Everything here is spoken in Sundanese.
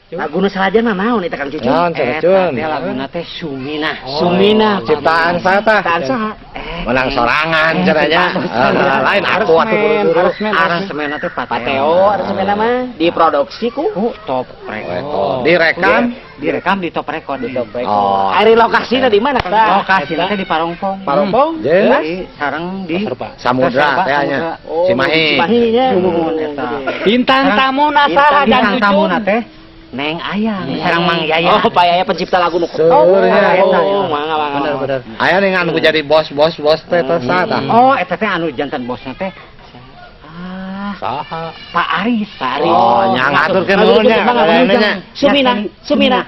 Lagu nu salajengna naon eta, Kang Cucun? Naon cenah, Eta Cun? Teh laguna teh Sumina. Sumina. Ciptaan saha tah? Ciptaan saha? Menang sorangan cenah nya. Ah, lain aku atuh buru-buru. Aransemenna teh Pateo. Pateo aransemenna mah diproduksi ku Ku Top Record. Direkam? Direkam di Top Record. Di Top Oh. Ari lokasina di mana, Kang? Lokasi teh di Parongpong. Parongpong? Jelas. Di sareng di Samudra teh nya. Oh, Cimahi. Cimahi nya. Nuhun eta. Bintang tamu saha, Kang Bintang tamu Cucun? Teh Neng Ayang sareng Mang Yaya. Oh, Pak Yaya pencipta lagu nu. Seueur nya. Oh, mangga mangga. Bener bener. Aya nih anu jadi bos bos bos teh teh saha tah? Oh, eta teh anu janten bosna teh. Ah, Saha? Pak Aris. Pak Aris. Oh, nya ngaturkeun nuhun nya. Sumina, Sumina.